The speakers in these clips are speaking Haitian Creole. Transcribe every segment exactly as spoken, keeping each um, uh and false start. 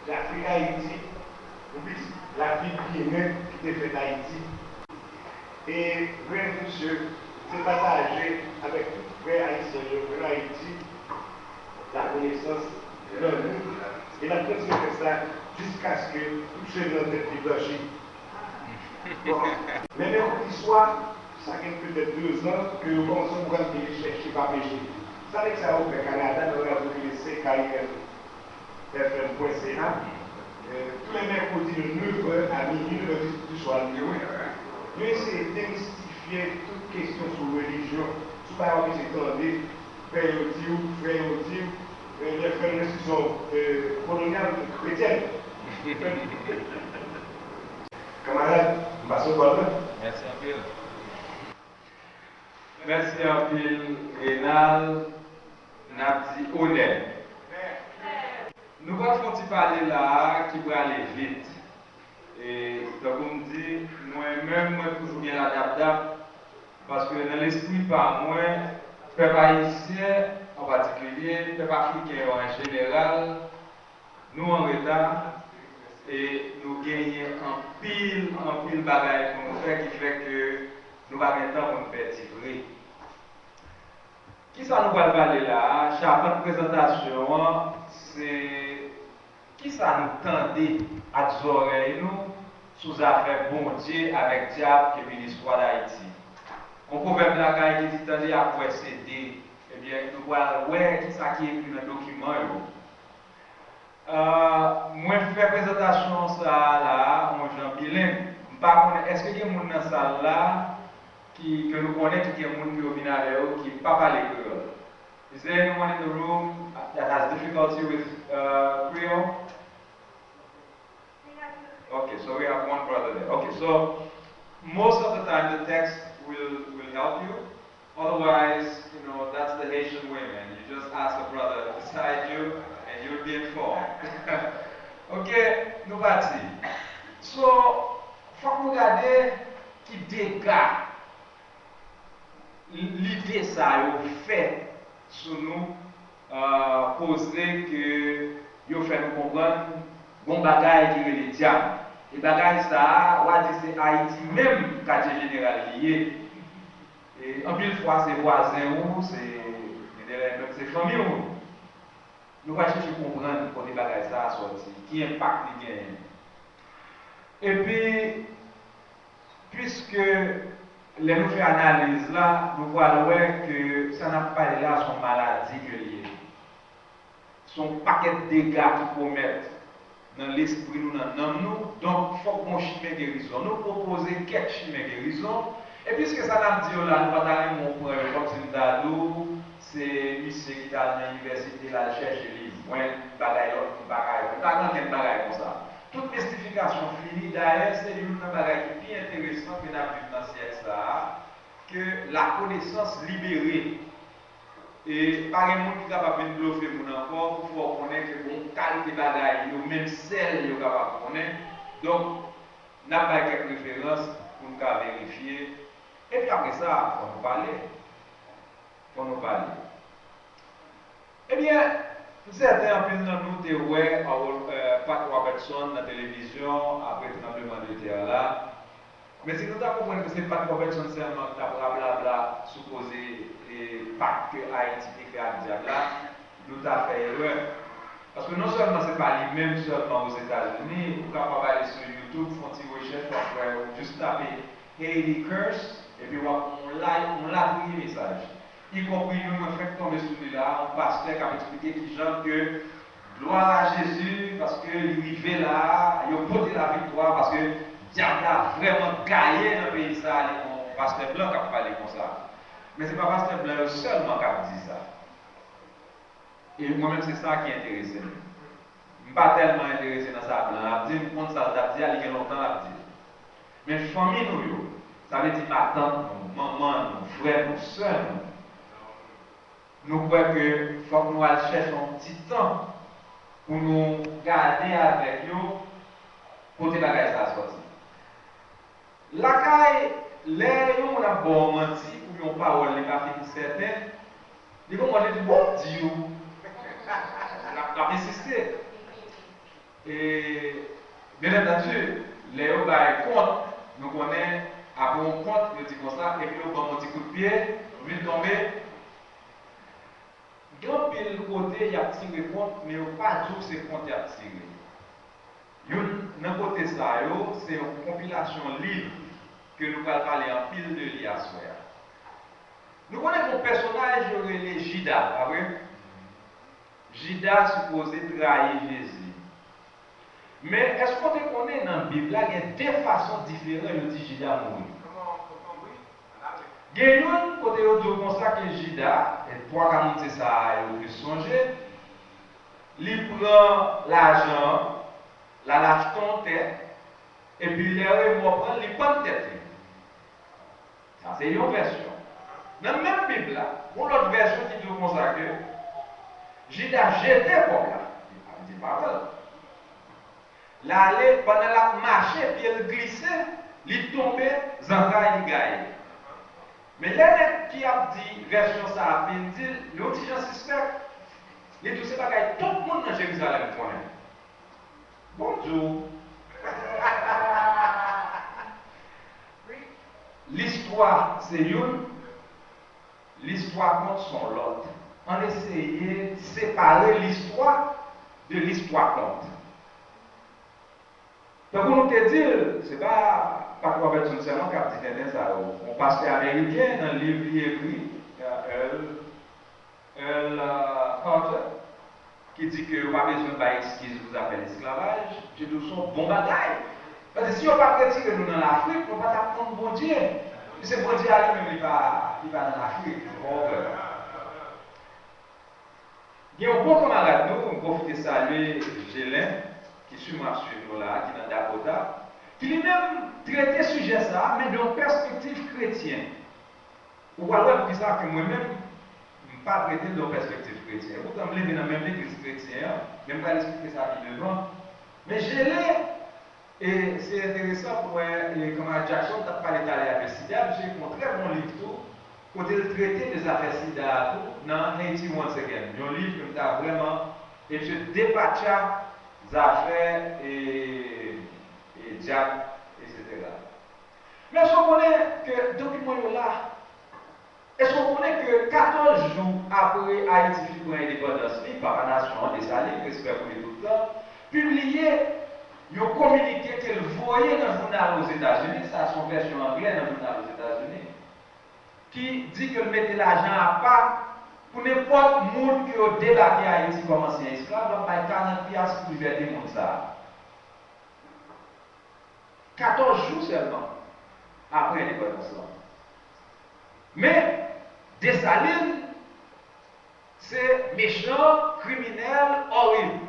Lafrik Ayiti, ou plis, Lafrik Benin ki te fèt Ayiti. E rèv misye, se pataje avèk tout frè ayisyen yo ann Ayiti lakonesans nan nou. E n ap kontinye fè sa jiskaske tout cheve nan tèt li blanchi. Bon, men mèkredi swa, sa gen petèt de zan ke yo kòmanse yon pwogram de rechèch, se pa peche. Sa nèg sa yo fè Kanada, nan yon radyo ki rele C K I F M point C A, euh, tou lè mèkredi de nèf è a minui, nèf è di, di swa, li di wi. Yo eseye demistifiye tout kesyon sou relijyon, sou bagay w ap eseye tande, frè yo di w, frè yo di w, euh, lè frè nou se yon, euh, kolonyal, kretyèn. Kanmarad, m pase w bal la. Mèsi anpil. Mèsi anpil, Renald. N ap di onè. Nou pral fè yon ti pale la a ki prale vit. E, tankou m di, mwen menm, mwen toujou gen ladapdap, paske nan lespri pa mwen, pèp ayisyen, an patikilye, pèp afriken yo an jeneral, nou an reta, e nou genyen anpil, anpil bagay pou nou fè ki fè ke nou pa gen tan pou nou pèdi vre. Kisa nou pral pale la a? Chapant prezantasyon an, se kisa nou tande ak zòrèy nou sou zafè Bondye avèk dyab epi listwa Dayiti. Gon pwovèb lakay ki di, tande ak wè se de. Ebyen, nou pral wè kisa ki ekri nan dokiman yo. Euh, mwen fè prezantasyon sa a la a, yon jan bileng. M pa konnen, èske gen moun nan sal la ki, ke nou konnen ki gen moun ke yo vin avè yo ki pa pale kreyòl? Is there anyone in the room that has difficulty with, uh, Creole? Okay, so we have one brother there. Okay, so most of the time the text will, will help you. Otherwise, you know, that's the Haitian way, man. You just ask a brother beside you and you'll be informed. Ok, nou pati. So, fòk nou gade ki dega lide sa yo fè sou nou, euh, koze ke yo fè nou konprann gon bagay ki rele dyab. E bagay sa a, w a di se Ayiti menm, katye jeneral li ye. E anpil fwa, se vwazen ou, se, gen de lè menm se fanmi w. Nou pral chèche konprann kote bagay sa a sòti, ki enpak li genyen. Epi, piske lè nou fè analiz la, nou pral wè ke sa n ap pale la, se yon maladi ke l ye. Se yon pakèt dega ki komèt nan lespri nou, nan nanm nou. Donk, fòk gon chimen gerizon. Nou pwopoze kèk chimen gerizon. E piske sa n ap di yo la, nou pa ta renmen w pran yo kòmsi m ta di w, se misye ki t al nan inivèsite, l al chèche liv. Mwen, bagay lòt, m pa ka yo. M pa gen ankenn bagay konsa. Tout mistifikasyon fini. Dayè, se youn nan bagay ki pi enteresan ke n ap viv nan syèk sa a, ke lakonesans libere. E pa gen moun ki kapab vin blofe moun ankò pou fè w konnen ke gon kalite bagay yo menm sèl yo kapab konnen. Donk, n ap bay kèk referans pou n ka verifye. Epi apre sa, fò nou pale. Fò nou pale. Ebyen, m sèten anpil nan nou te wè Harold, eh, Pat Robertson nan televizyon apre tranbleman de tè la. Men si nou ta konprann ke se Pat Robertson sèlman ki t ap rablabla sou koze, e, pak ke Ayiti te fè ak dyab la, nou ta fè erè. Paske non sèlman se pa li menm sèlman Ozetazini, ou kapab ale sou YouTube, fè yon ti rechèch, w ap wè, ou jis tape Haiti Curse, epi w ap yon la, yon latriye mesaj. Ikonpri youn mwen fèk tonbe sou li la, yon pastè k ap eksplike kijan ke glwa a Jezi, paske li rive la, yo pote laviktwa, paske dyab la vrèman gaye nan peyi sa a, li yon pastè blan k ap pale konsa. Men se pa pastè blan yo sèlman k ap di sa. E mwen menm, se sa ki enterese m. M pa tèlman enterese nan sa blan an ap di, m konn sa l t ap di a, li gen lontan l ap di l. Men fanmi nou yo, sa vle di matant nou, manman nou, frè nou, sè nou, nou kwè ke fòk nou al chèche yon ti tan pou nou gade avèk yo kote bagay sa a sòti. Lakay, lè yon moun ap ba w manti oubyen yon pawòl li pa fin sèten, li gon moman li di, "Bon, m di w." L ap, l ap ensiste. E, byen antandi, lè yo bay kont, nou konnen, apre yon kont, yo di konsa, epi yo ban m yon ti kout pye, m vin tonbe. Gen anpil kote y ap tire kont, men yo pa di w se kont y ap tire. Youn nan kote sa yo, se yon konpilasyon liv ke nou pral pale anpil de li aswè a. Nou konnen gen yon pèsonaj yo rele Jida, pa vre? Jida sipoze trayi Jezi. Men, èske w te konnen nan Bib la, gen de fason diferan yo di Jida mouri? Gen youn kote yo di w konsa ke Jida, e twa ka moun se sa a yo plis sonje, li pran lajan an, l al achte yon tè, epi lè remò pran l, li pann tèt li. Sa se yon vèsyon. Nan menm Bib la, yon lòt vèsyon ki di w konsa ke Jida jete kòb la. Li pa di pawòl. L ale, pandan l ap mache, pye l glise, li tonbe, zantray li gaye. Men lè nèg ki ap di vèsyon sa a fin di l, li yon ti jan sispèk, li di w se bagay tout moun nan Jerizalèm konnen. Bonjou. Listwa se youn, listwa kont se yon lòt. Ann eseye separe listwa de listwa kont. Tankou nou te di l, se pa Patwon Robertson sèlman k ap di tenten sa yo. Yon pastè ameriken, nan liv li ekri, Earl, Earl, euh, Carter, ki di ke yo pa bezwen bay eskiz pou zafè lesklavaj, misye di w se yon bon bagay. Paske si yo pa t retire nou nan Lafrik, nou pa t ap konn Bondye. Misye Bondye a li menm, li pa, li pa nan Lafrik, ou konprann? Gen yon bon kanmarad nou, m pwofite salye Gelen, ki siman ap swiv nou la, ki nan Dakota, ki li menm trete sijè sa a, men de yon pèspektiv kretyen. Ou pral wè poukisa ke mwen menm, m pa trete l de yon pèspektiv kretyen. Epoutan, m leve nan menm legliz kretyen an, men m pral esplike sa pi devan. Men Gelen, e se enteresan pou wè, e, kanmarad Jackson t ap pale talè a de sida, misye ekri yon trè bon liv tou, kote l trete de zafè sida a tou nan Haiti Once Again. Yon liv ke m ta vrèman, e misye depatcha zafè, e, e djab, etsetera. Men èske w konnen ke dokiman yo la? Èske w konnen ke katòz jou apre Ayiti fin pran endepandans li, papa nasyon an, Desalin, respè pou li tout tan, pibliye yon kominike ke l voye nan jounal Ozetazini, sa se yon vèsyon anglè nan jounal Ozetazini, ki di ke l mete lajan apa pou nenpòt moun ke yo debake Ayiti kòm ansyen esklav, l ap bay karant pyas pou libète moun sa a. Katòz jou sèlman apre endepandans lan. Men, Desalin, se mechan, kriminèl, orib.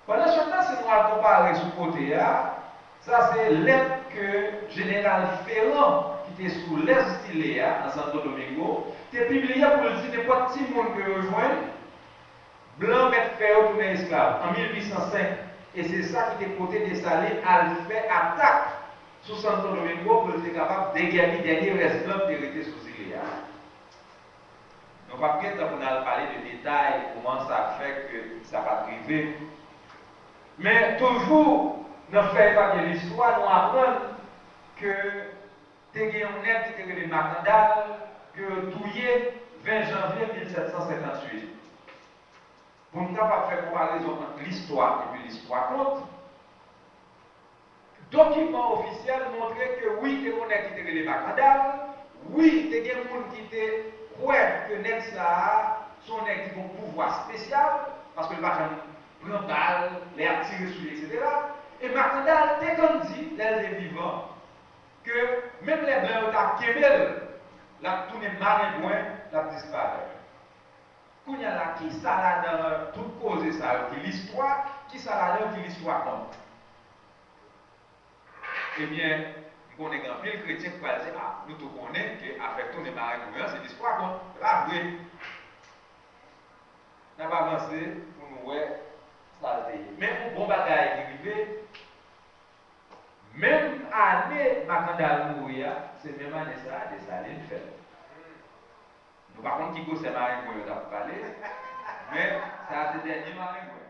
Pandan se tan, si nou al konpare sou kote a, sa se lèt ke Jeneral Ferrand, ki te sou lès zile a, nan Santo Domingo, te pibliye pou l di nenpòt timoun ke yo jwenn, blan mèt fè yo tounen esklav an mil uit san senk, e se sa ki te pote Desalin al fè atak sou Santo Domingo pou l te kapab degèpi dènye rès blan ki te rete sou zile a. Nou p ap gen tan pou n al pale de detay kòman sa fè ke sa pa t rive. Men toujou nan fèy papye listwa, nou aprann ke te gen yon nèg ki te rele Makandal ke yo touye ven janvye mil sèt san senkantuit. Pou n kapab fè konparezon ant listwa epi listwa kont, dokiman ofisyèl montre ke wi, te gen yon nèg ki te rele Makandal, wi, te gen moun ki te kwè ke nèg sa a se yon nèg ki gen yon pouvwa espesyal, paske l pa janm pran bal lè y ap tire sou li, etsetera. E Makandal te konn di, lè l te vivan, ke menm lè blan yo ta kenbe l, l ap tounen marengwen, l ap disparèt. Kounye a la, kisa ladan tout koze sa yo ki listwa, kisa ladan yo ki listwa kont? Ebyen, m konnen gen anpil kretyen ki pral di, a, nou tou konnen ke afè tounen marengwen an se listwa kont. Se pa vre. N ap avanse pou nou wè sa l te ye. Men yon bon bagay ki rive, menm ane Makandal mouri a, se menm ane sa a Desalin fèt. Nou pa konn ki gwosè marengwen yo t ap pale, men sa a se dènye marengwen.